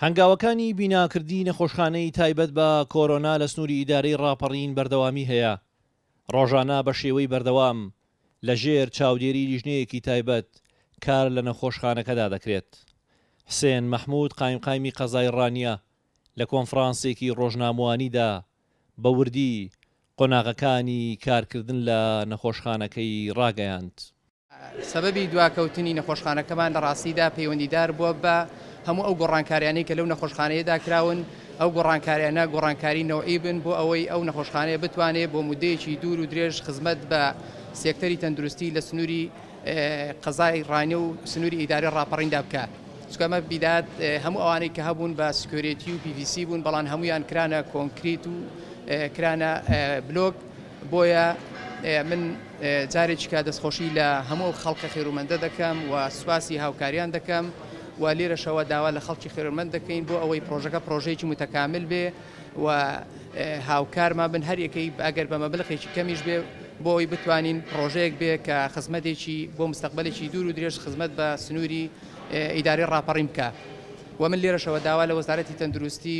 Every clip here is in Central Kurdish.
هەنگاوەکانی بیناکردنی نەخۆشخانەی تایبەت بە کۆرۆنا لە سنووری ئیدارەی ڕاپەڕین بەردەوامی هەیە، ڕۆژانە بە شێوەی بەردەوام لە ژێر چاودێری لیژنەیەکی تایبەت کار لە نەخۆشخانەکەدا دەکرێت. حسێن مەحمود قایمقامی قەزای ڕانیە لە کۆنفرانسێکی ڕۆژناموانیدا بە وردی قۆناغەکانی کارکردن لە نەخۆشخانەکەی ڕاگەیاند. سەبەبی دواکەوتنی نەخۆشخانەکەمان لە ڕاستیدا پەیوەندیدار بووە بە هەموو ئەو گۆڕانکاریانەی کە لەو نەخۆشخانەیەدا کراون، ئەو گۆڕانکاریانە گۆڕانکاری نەوعی بن بۆ ئەوەی ئەو نەخۆشخانەیە بتوانێت بۆ مودەیەکی دوور و درێژ خزمەت بە سێکتەری تەندروستی لە سنووری قەزای ڕانیە و سنووری ئیدارەی ڕاپەڕیندا بکات. چونکە ئەمە بیدات هەموو ئەوانەی کە هەبوون بە سکیۆرێتی و PVC بوون، بەڵام هەموویان کرانە کۆنکریت و کرانە بلۆک، بۆیە من جارێکیکە دەستخۆشی لە هەموو ئەو خەڵکە خێرومەندە دەکەم و سوپاسی هاوکاریان دەکەم و لێرەشەوە داوا لە خەڵکی خێرمەند دەکەین بۆ ئەوەی پرۆژەکە پرۆژەیەکی متەکامل بێ و هاوکارمان بن هەر یەکەی ئەگەر بە مەبلغێکی کەمیش بێ بۆ ئەوەی بتوانین پرۆژەیەک بێ کە خزمەتێکی بۆ مستەقبلێکی دوور و درێژ خزمەت بە سنووری ئیدارەی ڕاپەڕین بکە. و من لێرەشەوە داوا لە وەزارەتی تەندروستی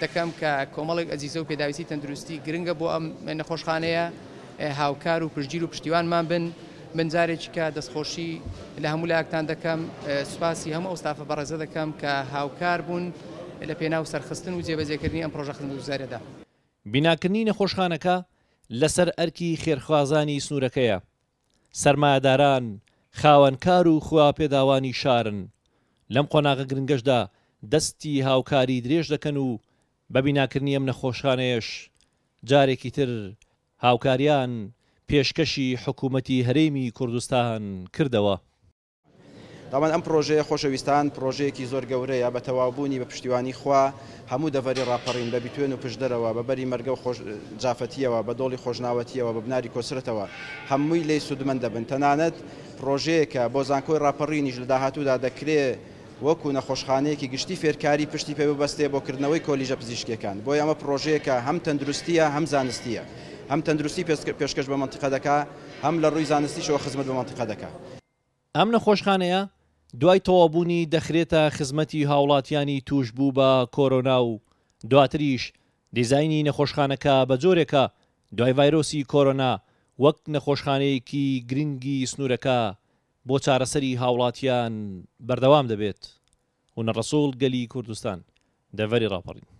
دەکەم کە کۆمەڵێک ئەجیزە و پێداویستی تەندروستی گرنگە بۆ ئەم نەخۆشخانەیە هاوکار و پشتگیر و پشتیوانمان بن. من جارێکیکە دەستخۆشی لە هەموو لایەکتان دەکەم، سوپاسی هەموو ئەو ستافە بەڕێزە دەکەم کە هاوکار بوون لە پێناو سەرخستن و جێبەجێکردنی ئەم پرۆژە خزمەتگوزاریەدا. بیناکردنی نەخۆشخانەکە لەسەر ئەرکی خێرخوازانی سنوورەکەیە، سەرمایەداران خاوەن کار و خواپێداوانی شارن، لەم قۆناغە گرنگەشدا دەستی هاوکاری درێژ دەکەن و بە بیناکردنی ئەم نەخۆشخانەیەش جارێکی تر هاوکاریان پێشکەشی حکومەتی هەرێمی کوردستان کردەوە. تاوان ئەم پرۆژەیە خۆشەویستان پرۆژەیەکی زۆر گەورەیە بە تەواوبوونی بە پشتیوانی خوا هەموو دەڤەری ڕاپەڕین بە بیتوێن و پشدەرەوە بە بەری مەرگە و خۆش جافەتیەوە بە دۆڵی خۆشناوەتیەوە بە بناری کۆسرەتەوە هەمووی لێی سوودمەند دەبن تەنانەت پرۆژەیەکە بۆ زانکۆی ڕاپەڕینیش لە داهاتوودا دەکرێ وەکو نەخۆشخانەیەکی گشتی فێرکاری پشتی پێ ببەستێ بۆ کردنەوەی کۆلیژە پزیشکیەکان بۆیە ئەمە پرۆژەیەکە هەم تەندروستیە هەم زانستیە هەم تەندروستی پێشکەش بە مەنتیقە دەکا هەم لە ڕووی زانستیشەوە خزمەت بە مەنتیقە دەکا. ئەم نەخۆشخانەیە دوای تەواوبوونی دەخرێتە خزمەتی هاوڵاتیانی تووشبوو بە کۆرۆنا و دواتریش دیزاینی نەخۆشخانەکە بە جۆرێکە دوای ڤایرۆسی کۆرۆنا وەک نەخۆشخانەیەکی گرنگی سنوورەکە بۆ چارەسەری هاوڵاتیان بەردەوام دەبێت. هونەر ڕەسوڵ، گەلی کوردستان، دەڤەری ڕاپەڕین.